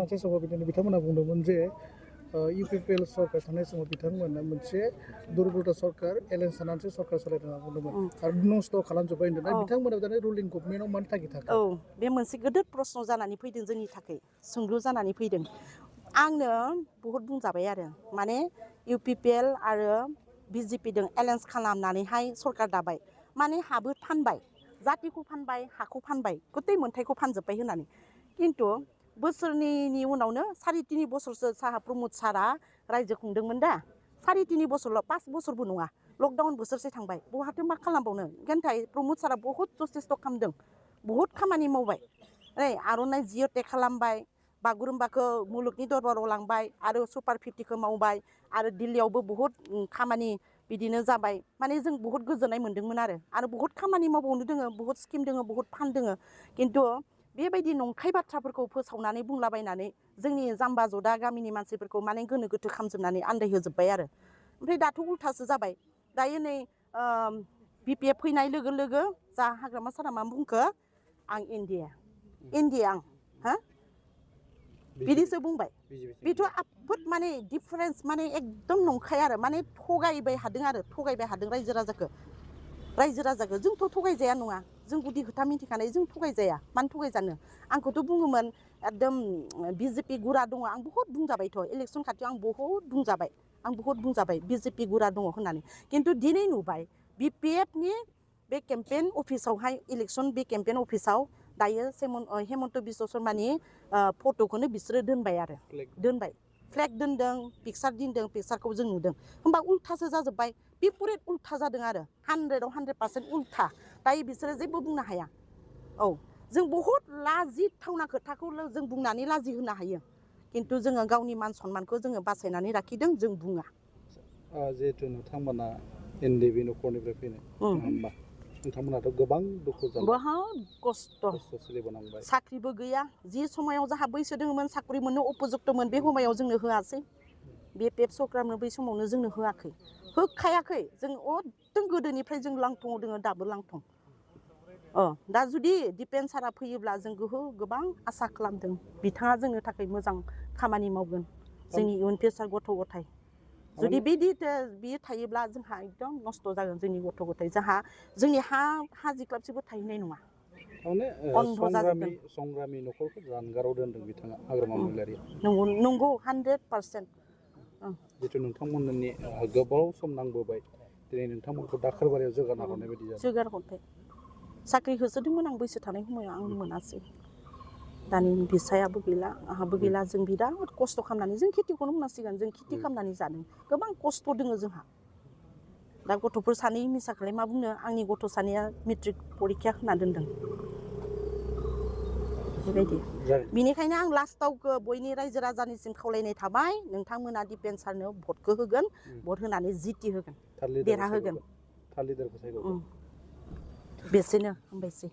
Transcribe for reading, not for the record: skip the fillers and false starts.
सानसे समाव बिदिनो बिथांमोना बुंदोंमोन जे UPPL सरकार थानाय समाव बिथांमोना मोनसे दुर्बलता सरकार एलेन्स सानानसो सरकार सालायदों होनना बुंदोंमोन आरो नस्थ' खालामजोब्बाय होनदों बिथांमोना दानि रुलिं गभर्नमेन्टआव मानि थाखाय थाखो बे मोनसे गिदिर प्रश्न जानानै फैदों जोंनि थाखाय सोंलु जानानै फैदों आंनो बहुद बुंजाबाय आरो माने UPPL आरो BJP जों एलेन्स खालामनानैहाय सरकार दाबाय माने हाबो फानबाय जातिखौ फानबाय हाखौ फानबाय गथै मोनथायखौ फानजोब्बाय होननानै खिन्थु बोसोरनैनि उनावनो 3.5 बोसोरसो साहा प्रमद सारा रायजो खुंदोंमोन दा 3.5 बोसोरल' 5 बोसोरबो नङा लकडाउन बोसोरसे थांबाय बहाथो मा खालामबावनो ओंखायनो प्रमद सारा बहुत जथेस्थ' खालामदों बहुत खामानि मावबाय आर'नाइ जिअ'टेक खालामबाय बागुरुम्बाखौ मुलुगनि दरबाराव लांबाय आरो सुपार 50खौ मावबाय आरो दिल्लीयावबो बहुत खामानि बिदिनो जाबाय माने जों बहुत गोजोननाय मोन्दोंमोन आरो बहुत खामानि मावबावनो दोङो बहुत स्किम दोङो बहुत फान्ड दोङो खिन्थु बेबायदि नंखाय बाथ्राफोरखौ फोसावनानै बुंलाबायनानै जोंनि जाम्बा जदा गामिनि मानसिफोरखौ माने गोनो गोथो खालामजोबनानै आन्दायहोजोब्बाय आरो ओमफ्राय दाथ' उल्थासो जाबाय दायो नै BPF फैनाय लोगो लोगो जा हाग्रामा सारा मा बुंखो आं इन्डिया आं हा बिदिसो बुंबाय बेथ' आफोद माने डिफारेन्स माने एकदम नंखाय आरो माने थगायबाय हादों रायजो राजाखौ जोंथ' थगायजाया नङा जों गुदि खोथा मिथिखानाय जों थगायजाया मानो थगायजानो आंखौथ' बुङोमोन एकदम BJP गुरा दङ आं बहुत बुंजाबायथ' इलेक्सन खाथियाव आं बहुत बुंजाबाय BJP गुरा दङ होननानै खिन्थु दिनै नुबाय BPFनि बे केम्पेन अफिसावहाय इलेक्सन बे केम्पेन अफिसाव दायो हेमन्त बिश्व शर्मानि फट'खौनो बिसोरो दोनबाय फ्लेग दोनदों पिक्सारखौ जों नुदों होमबा उल्थासो जाजोब्बाय बिपरित उल्था जादों आरो 100% उल्था दायो बिसोरो जेबो बुंनो हाया जों बहुत लाजिथावना खोथाखौ जों बुंनानै लाजि होनो हायो खिन्थु जोङो गावनि मान सन्मानखौ जोङो बासायनानै लाखिदों जों बुङा जिहेतु नोंथांमोना NDB न'खरनिफ्राय फैनाय होमबा नोंथांमोनाथ' गोबां दुखु जाबाय बहुत खस्थ' सोलिबोनांबाय साख्रिबो गैया जि समायाव जाहा बैसो दोङोमोन साख्रि मोननो उपजुक्तमोन बे समायाव जोंनो होआसै BPF सरकारनो बै समावनो जोंनो होखायाखै जों एकदम गोदोनिफ्राय जों लांथंआव दोङो दाबो लांथं दा जुदि दिपेन सारा फैयोब्ला जों गोबां आसा खालामदों बिथाङा जोंनो थाखाय मोजां खामानि मावगोन जोंनि इयुन फिउचार गथ' गथाय जुदि बियो थायोब्ला जोंहा एकदम नस्थ' जागोन जोंनि गथ' गथाय जोंनि हा जिख्लाबसेबो थाहैनाय नङा संग्रामि न'खरखौ जानगाराव दोनदों बिथाङा हाग्रामा महिलारिया नंगौ 100% जिथु नोंथांमोननि गोबाव सम नांबोबाय दिनै नोंथांमोनखौ दाखोरबारियाव जोगारना हरनाय बायदि जादों साख्रि होसोदोंमोन आं बैसो थानाय समायाव आं मोनासै दानि बिसायाबो गैला आंहाबो गैला जों बिराद खस्थ' खालामनानै जों खेथिखौनो बुंनांसिगोन जों खेथि खालामनानै जादों गोबां खस्थ' दोङो जोंहा दा गथ'फोर सानै मिसाखौलाय मा बुंनो आंनि गथ' सानैया मेट्रिक परिखा होना दोनदों बेबायदि बिनिखायनो आं लास्टाव बयनि रायजो राजानिसिम खावलायनाय थाबाय नोंथांमोना दिपेन सारनो भटखौ होगोन भट होनानै जिति होगोन देरहाहोगोन बेसेनो हामबायसै